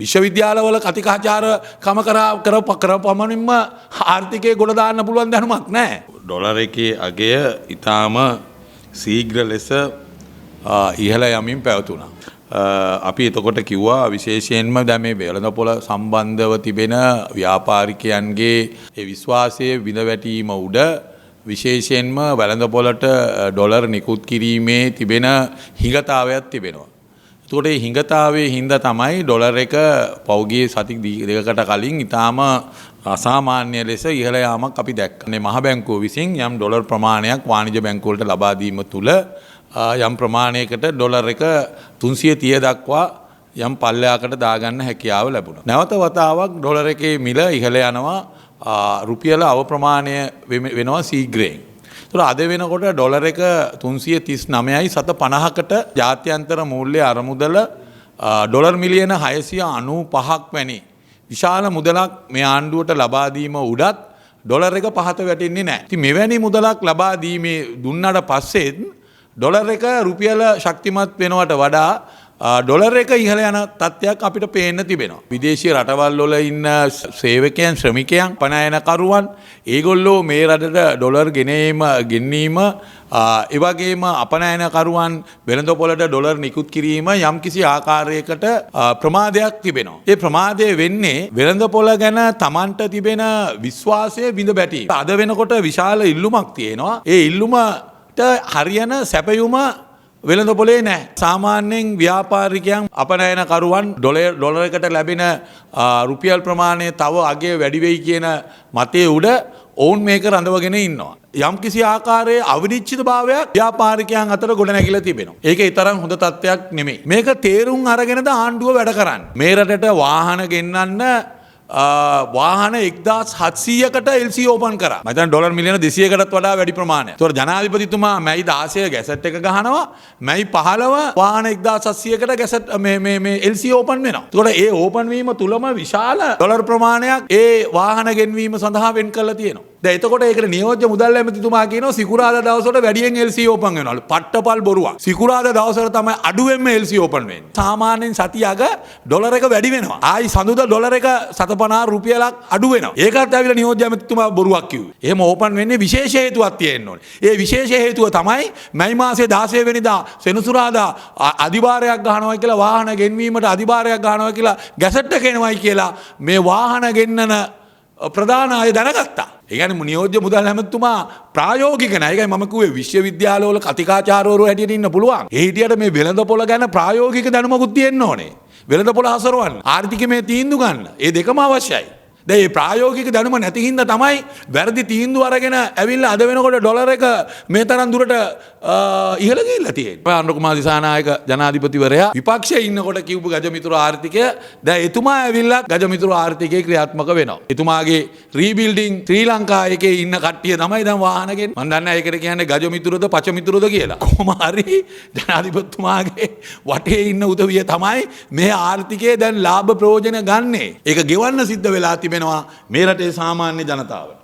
විශ්වවිද්‍යාලවල කතිකාචාර කම කරා කර කර පමණින්ම ආර්ථිකය ගොඩ දාන්න පුළුවන් දැනුමක් නැහැ. ඩොලර් එකේ අගය ඉතාම සීග්‍ර ලෙස ඉහළ යමින් පැවතුණා. අපි එතකොට කිව්වා විශේෂයෙන්ම දැන් මේ වෙළඳපොළ සම්බන්ධව තිබෙන ව්‍යාපාරිකයන්ගේ ඒ විශ්වාසය බිඳ වැටීම උඩ විශේෂයෙන්ම වෙළඳපොළට ඩොලර් නිකුත් කිරීමේ තිබෙන හිඟතාවයක් තිබෙනවා. එතකොට මේ හිඟතාවයේ හින්දා තමයි ඩොලර් එක පෞගිය සති දෙකකට කලින් ඉතාම අසාමාන්‍ය ලෙස ඉහළ යාමක් අපි දැක්කා. මේ මහ බැංකුව විසින් යම් ඩොලර් ප්‍රමාණයක් වාණිජ බැංකුවලට වලට ලබා දීම තුල යම් ප්‍රමාණයකට ඩොලර් එක 330 දක්වා යම් පල්ලයකට දාගන්න හැකියාව ලැබුණා. නැවත වතාවක් ඩොලර් එකේ මිල ඉහළ යනවා, රුපියල අවප්‍රමාණය වෙනවා ශීඝ්‍රයෙන්. ඒතර අද වෙනකොට ඩොලර් එක 339යි සත 50කට ජාත්‍යන්තර මූල්‍ය අරමුදල ඩොලර් මිලියන 695ක් වැනි විශාල මුදලක් මේ ආණ්ඩුවට ලබා දීම උඩත් ඩොලර් එක පහත වැටෙන්නේ නැහැ. ඉතින් මෙවැනි මුදලක් ලබා දීමේ දුන්නාට පස්සෙත් ඩොලර් එක රුපියල ශක්තිමත් වෙනවට වඩා ඩොලර් එක ඉහළ යන තත්ත්වයක් අපිට පේන්න තිබෙනවා. විදේශීය රටවල් වල ඉන්න සේවකයන්, ශ්‍රමිකයන්, පනයනකරුවන් ඒගොල්ලෝ මේ රටට ඩොලර් ගෙනීම ගෙන්වීම, ඒ වගේම අපනයනකරුවන් වෙළඳපොළට ඩොලර් නිකුත් කිරීම යම්කිසි ආකාරයකට ප්‍රමාදයක් තිබෙනවා. ඒ ප්‍රමාදය වෙන්නේ වෙළඳපොළ ගැන තමන්ට තිබෙන විශ්වාසය බිඳ වැටීම. අද වෙනකොට විශාල ඉල්ලුමක් තියෙනවා. ඒ ඉල්ලුමට හරියන සැපයුම වෙළඳ පොලේ නෑ. සාමාන්‍යයෙන් ව්‍යාපාරිකයන්, අපනයනකරුවන් ඩොලර් එකට ලැබෙන රුපියල් ප්‍රමාණය තව අගය වැඩි වෙයි කියන මතයේ උඩ ඔවුන් මේක රඳවගෙන ඉන්නවා. යම්කිසි ආකාරයේ අවිනිශ්චිත භාවයක් ව්‍යාපාරිකයන් අතර ගොඩ නැගිලා තිබෙනවා. ඒක ඒ තරම් හොඳ තත්ත්වයක් නෙමෙයි. මේක තේරුම් අරගෙනද ආණ්ඩුව වැඩ කරන්නේ? මේ රටට වාහන ගෙන්නන්න වාහන 1700කට LC ඕපන් කරා. මම හිතන්නේ ඩොලර් මිලියන 200කටත් වඩා වැඩි ප්‍රමාණයක්. ඒතකොට ජනාධිපතිතුමා මැයි 16 ගැසට් එක ගහනවා. මැයි 15 වාහන 1700කට ගැසට් මේ මේ මේ LC open වෙනවා. ඒතකොට ඒ ඕපන් වීම තුලම විශාල ඩොලර් ප්‍රමාණයක් ඒ වාහන ගෙන්වීම සඳහා වෙන් කරලා තියෙනවා. දැන් එතකොට ඒකට නියෝජ්‍ය මුදල් ඇමතිතුමා කියනවා සිකුරාදා දවසවල වැඩියෙන් LC open වෙනවලු. පට්ටපල් බොරුවක්. සිකුරාදා දවසවල තමයි අඩුවෙන්ම LC open වෙන්නේ. සාමාන්‍යයෙන් සතිය අග ඩොලර් එක වැඩි වෙනවා. ආයි සඳුදා ඩොලර් එක 750 රුපියලක් අඩු වෙනවා. ඒකත් ඇවිල්ලා නියෝජ්‍ය ඇමතිතුමා බොරුවක් කිව්වේ. එහෙම ඕපන් වෙන්නේ විශේෂ හේතුවක් තියෙන්න ඕනේ. ඒ විශේෂ හේතුව තමයි මැයි මාසේ 16 වෙනිදා සෙනසුරාදා අදිබාරයක් ගහනවා කියලා, වාහන ගෙන්වීමට අදිබාරයක් ගහනවා කියලා ගැසට් එක එනවයි කියලා මේ වාහන ගෙන්නන ප්‍රධාන අය දැනගත්තා. ඒ කියන්නේ නියෝජ්‍ය මුදල් ඇමතිතුමා ප්‍රායෝගික නෑ. ඒකයි මම කිව්වේ විශ්වවිද්‍යාලවල කතිකාචාරවරු හැටියට ඉන්න පුළුවන්. ඒ හිටියට මේ වෙළඳපොළ ගැන ප්‍රායෝගික දැනුමකුත් තියෙන්න ඕනේ. වෙළඳපොළ හසුරවන්න, ආර්ථිකමය තීන්දුව ගන්න. ඒ දෙකම අවශ්‍යයි. දැන් මේ ප්‍රායෝගික දැනුම නැති හින්දා තමයි වැරදි තීන්දුව අරගෙන ඇවිල්ලා අද වෙනකොට ඩොලර් එක මේ තරම් දුරට ඉහළ ගිහිල්ලා තියෙන්නේ. අනුර කුමාර දිසානායක ජනාධිපතිවරයා විපක්ෂයේ ඉන්නකොට කිව්ව ගජමිතුරු ආර්ථිකය දැන් එතුමා ඇවිල්ලා ගජමිතුරු ආර්ථිකය ක්‍රියාත්මක වෙනවා. එතුමාගේ රීබිල්ඩින් ශ්‍රී ලංකා එකේ ඉන්න කට්ටිය තමයි දැන් වාහන ගෙන්නේ. මං දන්නේ නැහැ ඒකට කියන්නේ ගජමිතුරුද පචමිතුරුද කියලා. කොහොම හරි ජනාධිපතිතුමාගේ වටේ ඉන්න උදවිය තමයි මේ ආර්ථිකයේ දැන් ලාභ ප්‍රයෝජන ගන්නෙ. ඒක ගෙවන්න සිද්ධ වෙලා තිබෙනවා මේ රටේ සාමාන්‍ය ජනතාවට.